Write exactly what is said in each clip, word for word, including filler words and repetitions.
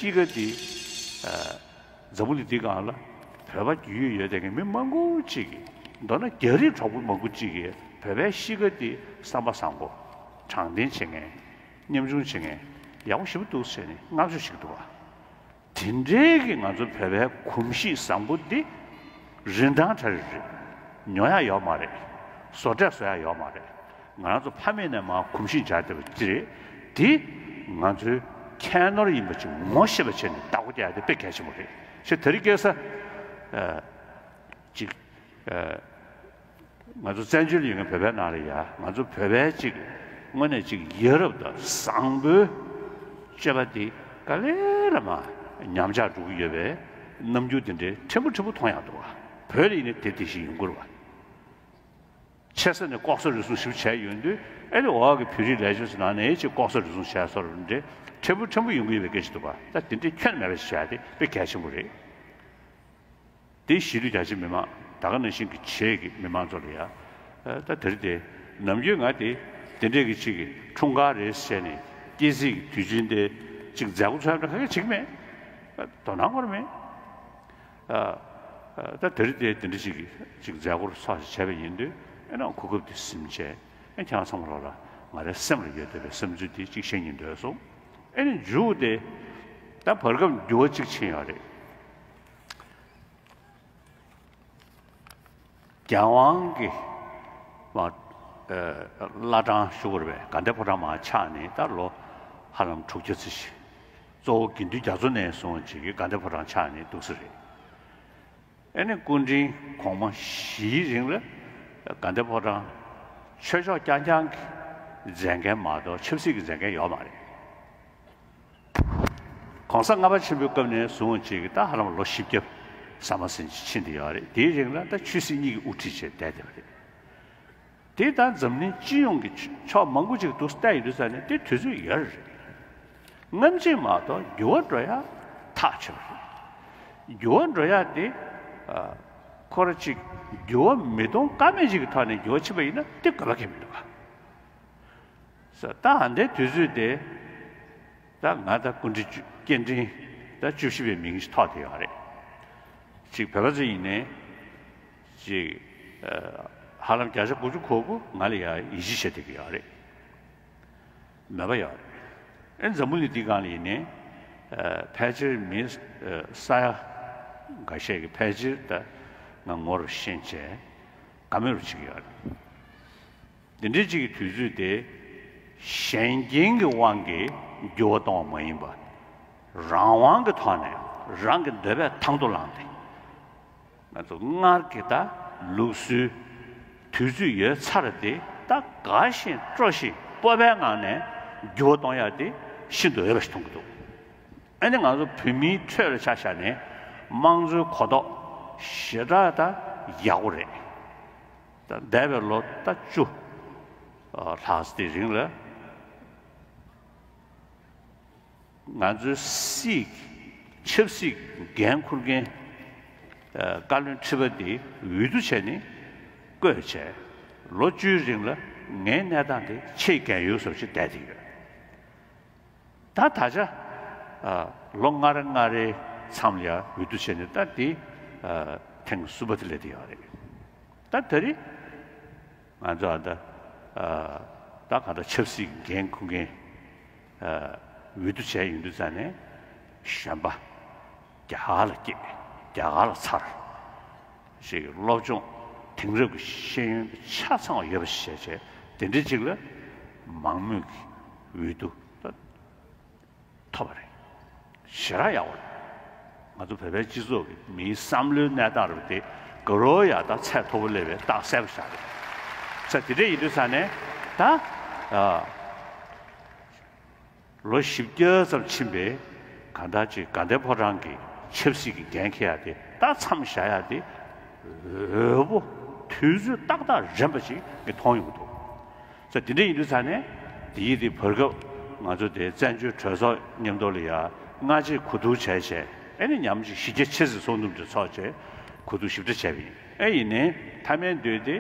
གཤིས་ཀ་འདི། ཨ། འཛམ་བུ་གླིང་འདི་སྒང་ལ་བོད་པ་རྒྱུས་ཡོད་ཡོད་དེ་གི་མི་མང་པོ་ཅིག་གིས། མདོར་ན་རྒྱ་རིགས་གྲོགས་པོ་མང་པོ་ཅིག་གིས་བོད་པའི་གཤིས་ཀ་འདི་བསམ་པ་བཟང་པོ། དྲང་བདེན་བྱེད་མཁན། ཉམ་ཆུང་བྱེད་མཁན། ཡག་པོ་ཞེ་པོ་འདུག་ཟེར་ནས་བསྔགས་བརྗོད་བྱེད་ཀྱི་འདུག་བ། དེ་འདྲའི་གི་ང་ཚོ་བོད་པའི་གོམས་གཤིས་བཟང་པོ་འདི་རིན་ཐང་ཆ་རེ་རེད། ཉོ་ཡ་ཡོད་མ་རེད། བཟོ་གྲྭས་བཟོ་ཡ་ཡོད་མ་རེད། ང་རང་ཚོ་ཕ་མེས་ནས་མར་གོམས་གཤིས་འཇགས་བསྡད་པ་ཅི་རེད། དེ་ང་ཚོའི་ཁྱད་ནོར་ཡིན་པ་ཅིག་ངོ་ཤེས་པ་བྱས་ནས་བདག་པོ་རྒྱག་ཡ་དེ་དཔེ་གལ་ཆེན་པོ་རེད། ཞེས་དེ་རིང་ཁ་སང་། ཨ། ཅིག་ཨ། ང་ཚོ་བཙན་བྱོལ་ཡོད་མཁན་བོད་པའི་ནང་ལ་ཡ། ང་ཚོ་བོད་པའི་ཅིག་དངོས་གནས་ཅིག་ཡ་རབས་དང་བཟང་པོའི་སྤྱོད་པ་འདི་ག་ལེ་ལ་མར་ཉམས་ཆག་འགྲོ་གི་ཡོད་པའི་རྣམ་འགྱུར་འདི་འདྲའི་ཕྲན་བུ་ཕྲན་བུ་མཐོང་ཡག་འདུག་བ། བོད་ལ་ཡིན་ན་དེ་དེ་བཞིན་ཡོང་གི་རེད་བ། ཆེ་ས་ནས་ལྐོག་ཟ་རུལ་སུངས་ཞིབ་བྱས་ཡོང་དུས། ཨེ་ནི་འོག་གི་བོད་རིགས་ལས་བྱེད་ཚོ་ནང་ནས་ཅིག་ལྐོག་ཟ་རུལ་སུངས་བྱས་སོ་རུ་འདྲ་ཕྲན་བུ་ཕྲན་བུ་ཡོང་གི་ཡོད་པའི་སྐད་ཆ་འདུག་བ། ད་དེ་འདྲའི་ཁྱོན་ནས་མེད་པ་ཞིག་བྱས་ཏེ་དཔེ་གལ་ཆེན་པོ་རེད། དེ་གཞིས་ལུས་རྒྱ་ཆེ་མི་མང་ད་ག་ནང་བཞིན་གྱི་བྱེས་ཀྱི་མི་མང་ཚོ་ལ་ཡ། ཨ། ད་དེ་རིང་དེ་ནམ་རྒྱུན་ང་དེ་དེ་འདྲས་ཀྱི་ཅིག་གི་འཁྲུངས་སྐར་རེད་ཟེར་ནས་སྐྱེས་རྩིས་ཀྱི་དུས་ཆེན་དེ་ཅིག་མཛད་སྒོ་འཚོགས་ཡ་འདྲ་ག་གེ་བྱེད་ཀྱི་མེད། ཨ། དོ་སྣང་ཁོ་ར་མེད། ཨ། ཨ། ད་དེ་རིང་དེ་དེ་འདྲ་ཅིག་གི་ཅིག་མཛད་སྒོ་ཚོགས་ཤིག་བྱས་པ་ཡིན་དུས། ཨེ་ནི་གོ་སྐབས་དེ་ཟིན་བྱས། ཨེ། ཁྱེད་རང་ཚང་མ་ལོག་ལ་ང་རའི་སེམས་ལ་ཡོད་བསྡད་པའི་བསམ་ཚུལ་དེ་ཅིག་བཤད་སྙིང་འདོད་སོང་། ཨེ་ནི་མཇུག་དེ་ད་བར་སྐབས་འགྱུར་བ་ཅིག་ཕྱིན་ཡོད་རེད། རྒྱལ་དབང་གི་མ། ཨ། བླ་བྲང་ཞུ་དགོས་རེད་པས། དགའ་ལྡན་ཕོ་བྲང་མར་ཆགས་ནས་ད་ལོ་ཧ་ལམ་དྲུག་བརྒྱ་ཙམ་ཞིག་གཙོ་བོ་དགེ་འདུན་རྒྱ་མཚོ་ནས་བཟུང་བྱས་ཀྱི་དགའ་ལྡན་ཕོ་བྲང་ཆགས་ནས་འདུག་ས་རེད། ཨེ་ནི་སྐུ་ཕྲེང་གོང་མ་བཞིའི་རིང་ལ་དགའ་ལྡན་ཕོ་བྲང་ཆོས་ཕྱོགས་རྐྱང་རྐྱང་གི་མཛད་འགན་མ་གཏོགས་ཆབ་སྲིད་ཀྱི་མཛད་འགན་ཡོད་མ་རེད། གོང་ས་ལྔ་པ་ཆེན་པོའི་སྐབས་ནས་བཟུང་བྱས་ཀྱི་ད་ཧ་ལམ་ལོ་བཞི་བརྒྱ་ཟ་མ་ཟིན་ཅིག་ཕྱིན་བསྡད་ཡོད་རེད། དེའི་རིང་ལ་ད་ཆོས་སྲིད་གཉིས་ཀྱིས་དབུ་ཁྲིད་བྱས་བསྡད་བསྡད་པ་རེད། དེ་ད་འཛམ་གླིང་སྤྱི་ཡོངས་ཀྱི་ཕྱོགས་མང་པོ་ཅིག་ཏུ་བལྟས་ཡོང་དུས་ཙ་ནས་དེ་དུས་ཚོད་ཡོལ་རེད། སྔ་ཕྱི་མ་གཏོགས་འགྱུར་བ་འགྲོ་ཡ་ཐག་ཆོད་པ་རེད། འགྱུར་བ་འགྲོ་ཡ་དེ། ཨ། ཁོ་ར་ཅིག་འགྱུར་བ་མི་གཏོང་ཀ་མེད་ཅིག་གི་ཐོག་ནས་འགྱུར་བ་ཕྱིན་པ་ཡིན་ན་དེ་དགོས་པ་གང་ཡང་མི་འདུག་ག་ས། ད་ཨ་འདའི་དུས་ཚོད་དེ། ད་ང་ད་སྐུ་ཕྲེང་བཅུ། སྐུ་ཕྲེང་ད་བཅུ་བཞི་པའི་མིང་ཞིག་ཐོགས་བསྡད་ཡོད་རེད། ཅིག་བོད་པ་ཚོ་ཡིན་ནའི་ཅིག་ཨ། ཧ་ལམ་བརྒྱ་ཆ་དགུ་བཅུ་གོ་དགུ་ང་ལ་ཡ་ཡིད་ཆེས་བྱེད་བསྡད་ཀྱི་ཡོད་རེད། མོས་པ་ཡོད་རེད། ཨེ། འཛམ་བུ་གླིང་འདི་སྒང་ལ་ཡིན་ནའི། ཨ། ཕལ་ཆེར་མི། ཨ། ས་ཡ་འགའ་ཤས་ཀྱིས་ཕལ་ཆེར་ད་ང་ངོ་རུ་ཤེས་བྱས་དགའ་མོས་རུ་བྱེད་ཀྱི་ཡོད་རེད། འདི་འདྲའི་ཅིག་གི་དུས་ཚོད་དེ་གཞན་རྐྱེན་གྱི་དབང་གིས་འགྱུར་བ་གཏོང་བ་མ་ཡིན་པ། རང་དབང་གི་ཐོག་ནས་རང་གི་འདོད་པས་དང་དུ་བླངས་ཏེ། ང་ཚོ་སྔར་གྱི་ད་ལུགས་སྲོལ་དུས་ཚོད་ཡོལ་ཚར་དེ་ད་དགའ་བཞིན་སྤྲོ་བཞིན་སྤོབས་པའི་ངང་ནས་འགྱུར་བ་གཏོང་ཡག་དེ་ཤིན་ཏུ་འོས་པ་ཞིག་མཐོང་གི་འདུག་ཨ་ནི་ང་ཚོ་བོད་མིའི་ཁྲོད་ལ་ཆ་བཞག་ནས་དམངས་གཙོའི་གོ་རྟོགས་ཞེ་དྲག་ད་ཡག་པོ་རེད། ད་འདས་པའི་ལོ་ད་བཅུ་ལྷག་ཙམ་དེའི་རིང་ལ། ང་ཚོའི་སྲིད་ཀྱི་ཆབ་སྲིད་ཀྱི་འགན་འཁུར་མཁན། ཨ། བཀའ་བློན་ཁྲི་པ་འདི་འོས་བསྡུ་བྱས་ནས་བསྐོས་བྱས། ལོ་བཅུའི་རིང་ལ་ངའི་གནས་སྟངས་དེ་ཆེས་རྒན་ཡོལ་བཟོ་ཞིག་བསྡད་བསྡད་ཡོད། ད་ད་ཆ། ཨ། ལོ་ལྔ་རེ་ལྔ་རེའི་མཚམས་ལ་ཡ་འོས་བསྡུ་བྱས་ནས་ད་འདི། ཨ། ཐེངས་གསུམ་པ་དེ་སླེབས་བསྡད་ཡོད་རེད། ད་ད་རེས་ང་ཚོ་ཨ་ད། ཨ། ད་ག་ད་ཆབ་སྲིད་འགན་འཁུར་མཁན། ཨ། འོས་བསྡུ་བྱས་ཡོང་དུས་ཙ་ནས་གཞོན་པ་རྒྱ་གར་ལ་སྐྱེས། རྒྱ་གར་ལ་འཚར་ཞིག་གི་སློབ་སྦྱོང་དེང་རབས་ཀྱི་ཤེས་ཡོན་ཆ་ཚང་བ་ཡོད་པ་ཞིག་བྱས་བྱས་དེ་འདྲའི་ཅིག་ལ་མང་མོས་ཀྱི་འོས་བསྡུ་ད་ཐོབ་པ་རེད། ཞེ་དྲག་ཡག་པོ་རེད། ང་ཚོ་བོད་པའི་སྤྱི་ཚོགས་ཀྱི་མིའི་བསམ་བློའི་གནས་སྟངས་རེད་པ། དེ་དགའ་རབ་ཡག་ད་ཚད་མཐོ་པོ་སླེབས་པའི་རྟགས་གསལ་པོ་ཞིག་རེད། ས་དེ་འདྲ་ཡིན་དུས་ཙ་ནས་ད། ཨ། ལོ་བཞི་བརྒྱ་ཙམ་ཕྱིན་པའི་གང་ལྟར་ཅིག་དགའ་ལྡན་ཕོ་བྲང་གི་ཆབ་སྲིད་ཀྱི་འགན་འཁྱེར་ཡག་དེ་ད་མཚམས་བཞག་ཡག་དེ་འོས་པོ་དུས་ཚོད་ཏག་ཏག་རན་པ་ཞིག་ངས་མཐོང་ཡོང་གི་འདུག་ས། དེ་འདྲ་ཡིན་དུས་ཙ་ནས་དེ་ཡིན་དེ་བར་སྐབས་ང་ཚོ་དེ་བཙན་བྱོལ་གྲོས་ཚོགས་མཉམ་དུ་ལ་ཡ་སྔ་རྗེས་གོ་བསྡུར་བྱས་བྱས། ཨེ་ནི་ཉམས་ཅིག་གཞི་རྒྱ་ཆེ་སའི་ཚོགས་འདུ་འདི་ཚོགས་བྱས་གོ་བསྡུར་ཞིབ་ཕྲ་བྱས་པ་ཡིན། ཨེ་ཡིན་ནའི་མཐའ་མའི་མདུན་དེ་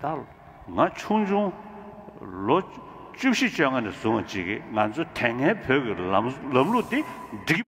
ད་ང་ཆུང་ཆུང་ལོ་བཅུ་བཞི་བཅོ་ལྔ་ནས་བཟུང་བ་ཅིག་གིས་ང་ཚོ་དེ་སྔའི་བོད་ཀྱི་ལམ་ལམ་ལུགས་དེ་འགྲིག